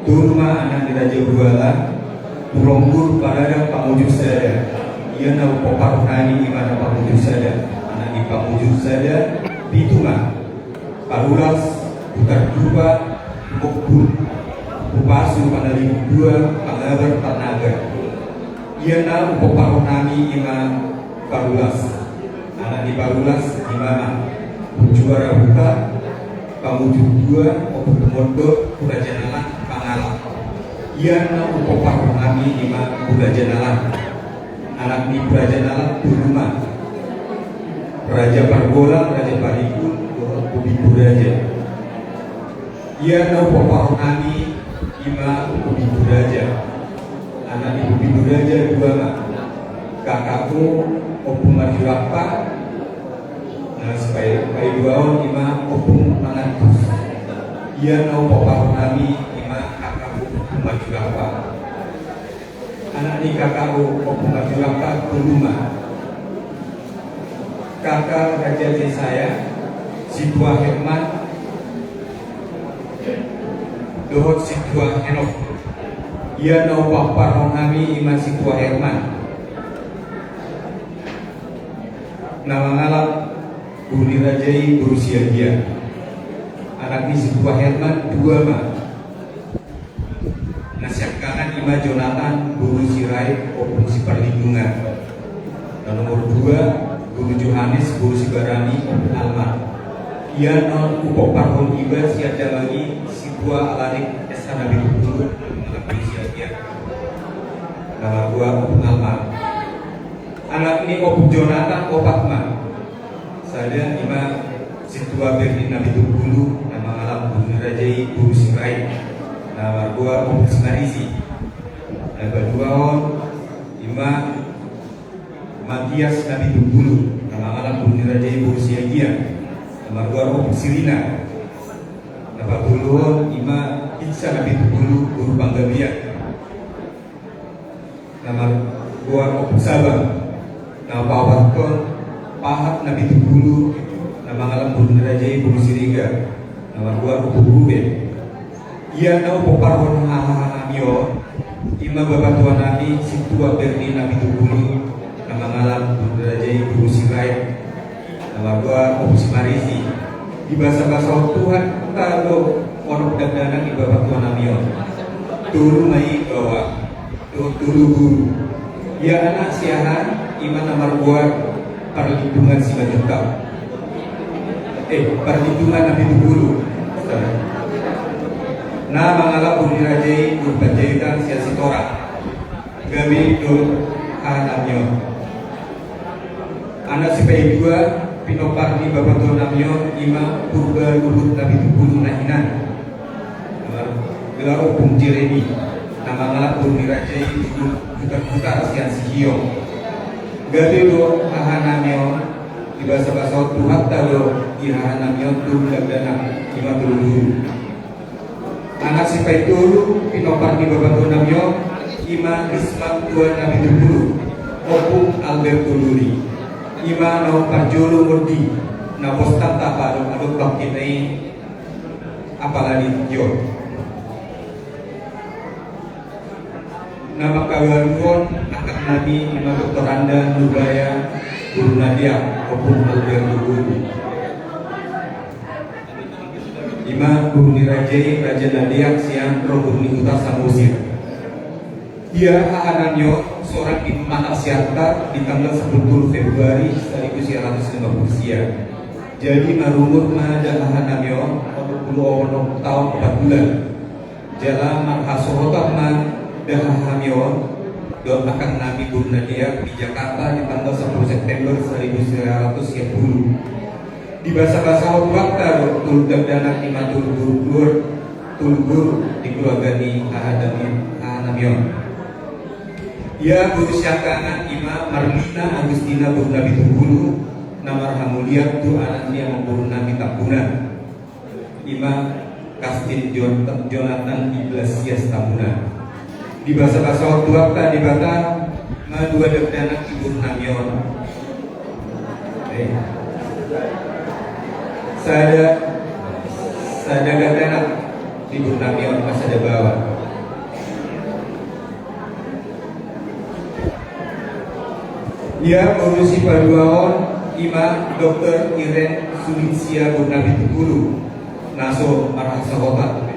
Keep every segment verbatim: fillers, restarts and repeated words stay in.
Tolu ma anak ni Raja Buala, Tulonggur, Paradang, Pangujung Sada. Ia na umpomparon nami ima na pangujung sada. Anak ni pangujung sada pitu ma: Parulas, Butardupa, Mokbun, Pupasu, Panalimbung dua, Pangabar, Panaga. Ia na umpomparon nami ima Parulas. Anak ni Parulas ima ma: Juara Huta, Pangujung dua, Ompung Mondor, Raja Nalang, Pangalang. Ia na umpomparon nami ima Raja Nalang. Anak ni Raja Nalang tolu ma: Raja Pargolang, Raja Parikun, dohot Pubindu Raja. Ia na umpomparon nami ima Pubindu Raja. Anak ni Pubindu Raja dua ma: Kakakku Ompung Marjulapa, na sipaidua on ima Ompung Mangantus. Ia na umpomparon nami ima kakakku Ompung Marjulapa. Anak ni kakakku Ompung Marjulapa tolu ma: Kaka Raja Jesaya, Situa Herman, dohot Situa Henok. Ia na umpomparon nami ima Situa Herman. Na mangalap boru ni raja i boru Siagian. Anak ni Situa Herman dua ma: Na siangkangan ima Jonatan boru Sirait, Ompung Siparlindungan. Na nomor dua, boru Johannes boru Sibarani, Ompung Almar. Ia na umpomparon iba sian damang i Situa Alarik, S H na pitu pulu, na mangalap boru Siagian. Na margoar Ompung Almar. Anak ni Ompung Jonatan opat ma. Sada ima Situa Berdi na pitu pulu, na mangalap boru ni raja i boru Sirait, na margoar Ompung Simarisi. Na paduahon ima Matias na pitu pulu, na mangalap boru ni raja i boru Siagian, na margoar Ompung Sirina. Na patoluhon ima Hinsa na pitu pulu, boru Panggabean, na margoar Ompung Sabang. Na paopathon Pahat na pitu pulu, na mangalap boru ni raja i boru Siregar, na margoar Ompung Ruben. Ia na umpomparon hahanami on ima bapatua nami Situa Berdi na pitu pulu, na mangalap boru ni raja i boru Sirait, na margoar Ompung Simarisi. Dibasabasahon Tuhanta do onom dakdanak ni bapatua nami on. Tolu ma i baoa dohot tolu boru. Ia anak siahaan ima na margoar Parlindungan Simanjuntak. Eh, Parlindungan na pitu pulu. Na mangalap boru ni raja i boru Panjaitan sian Sitorang. Gabe do hahanami on. Anak sipaidua pinompar ni bapatua nami on ima Purba Luhut na pitu pulu na hinan, gelar Ompung Jeremi, na mangalap boru ni raja i boru Butarbutar sian Sihiong. Gabe do hahanami on. Dibasabasahon Tuhanta do di hahanami on tolu dakdanak ima tolu boru. Anak sipaitolu pinompar ni bapatua nami on ima Risma Tua na pitu pulu, Ompung Alberto Luri. Ima na umparjolo monding na bostan tapa adong-adong bangkina i apala di tio. Na mangkabaruhon angkang nami ima Doktoranda Nurbaya boru Nadeak, Ompung Alberto Luri. Ima boru ni raja i Raja Nadeak sian ro boru ni huta Samosir. Ia hahanami on sorang di Mata Siantar di tanggal sampulu tolu Februari saribu sia ratus lima pulu sia. Jadi marumur ma da hahanami on onom pulu onom taon opat bulan. Jala marhasohotan ma da hahanami on dohot angkang nami boru Nadeak di Jakarta di tanggal sampulu September saribu sia ratus sia pulu. Dibasabasahon Tuhanta do tolu dakdanak ima tolu boru, tolu boru di keluarga ni hahanami, hahanami on. Ia boru siangkangan ima Marlina Agustina boru na pitu pulu, na marhamulian tu anak ni amangboru nami Tambunan. Ima Kastin Jon-, Jonathan Iglesias Tambunan. Dibasabasahon Tuhanta Debata ma dua dakdanak di boru nami on. Eh. Sada, sada dakdanak di boru nami on, ima sada baoa. Ia boru sipaduahon ima Doktor Iren Sulitsia boru Napitupulu, na so marhasohotan.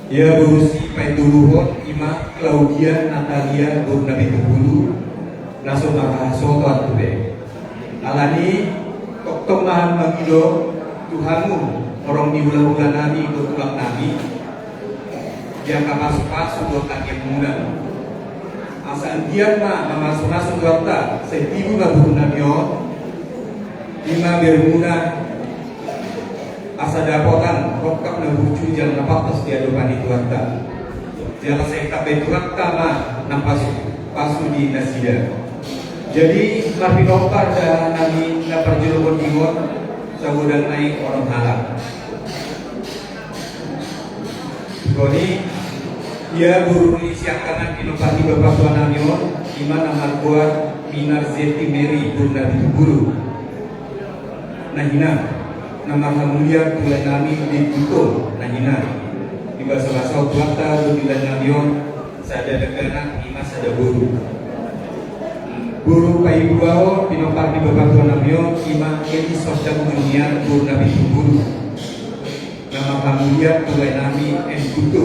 Ia boru sipaitoluhon ima Claudia Natalia boru Napitupulu, na so marhasohotan dope. Alani tongtong ma hami mangido tu hamu horong ni hulahula nami dohot tulang nami, di angka pasupasu dohot anggianmuna. Asa anggiat ma mamasumasu tu Tuhanta, sai tibu ma boru nami on, ima beremuna, asa dapotan rongkap na burju jala na pantas di adopan ni Tuhanta. Jala sai tambai Tuhanta ma na pasu, pasu di nasida. Jadi marpinompar da nami na parjolo bondingon, sagodang nai onom halak. Songon i, ia boru ni siangkangan pinompar ni bapatua nami on, ima na margoar Minar Zeti Meri boru Napitupulu. Na hina, na marhamulian tu lae nami Debutol, na hina. Dibasabasahon Tuhanta do di lae nami on sada dakdanak ima sada boru. Boru paiduahon pinompar ni bapatua nami on ima Edi Sosdam Junior boru Napitupulu. Na marhamulian tu lae nami N Buto.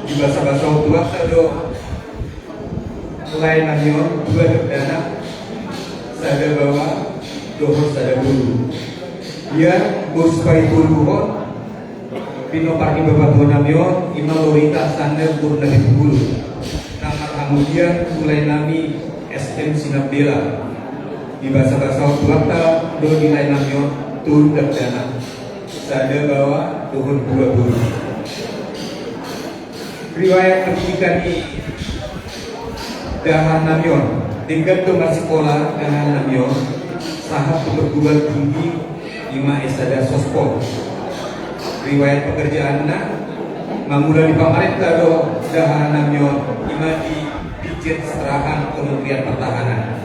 Dibasabasahon Tuhanta do lae nami on dua dakdanak, sada baoa dohot sada boru. Ia boru sipaitoluhon pinompar ni bapatua nami on ima Lorita Sandal boru Napitupulu. Na marhamulian tu lae nami S M Sinambela. Dibasabasahon Tuhanta do di lae nami on tolu dakdanak, sada baoa dohot dua boru. Riwayat pendidikan ni dahahan nami on, denggan do marsikola dahahan nami on sahat tu perguruan tinggi ima S sada Sospol. Riwayat pekerjaanna, mangula di pamarenta do dahahan nami on ima di Ditjen Strahan Kementerian Pertahanan.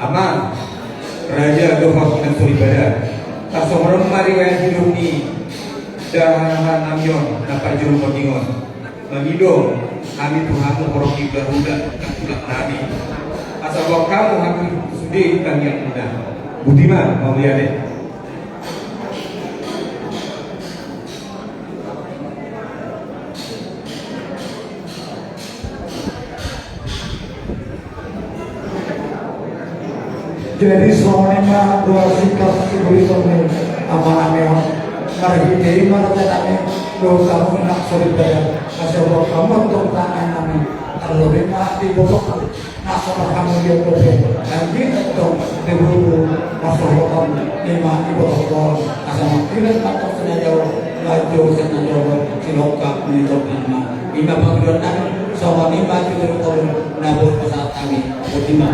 Amang, raja dohot inang soripada, tarsongon on ma riwayat hidup ni dahahan nami on na parjolo bondingon. Mangido hami tu hamu horong ni hulahula dohot tulang nami, asa boan hamu hami sude tangiangmuna. Botima, mauliate. Jadi songon i ma ruas singkat sibuliton ni amanami on. Marhite i ma rajanami dohot hamu inang soripada, asa boan hamu antong tangiangnami. Tarlobi ma di botohon na so marhamulian dope, anggiat antong di boru marsohotan i ma di botohon. Asa mangkilat ma antong sinajawa, maju sinajawa, silongkap ni tondinami. I ma pangidoannami, songon i ma tutur tolu na boi pasahat hami. Botima.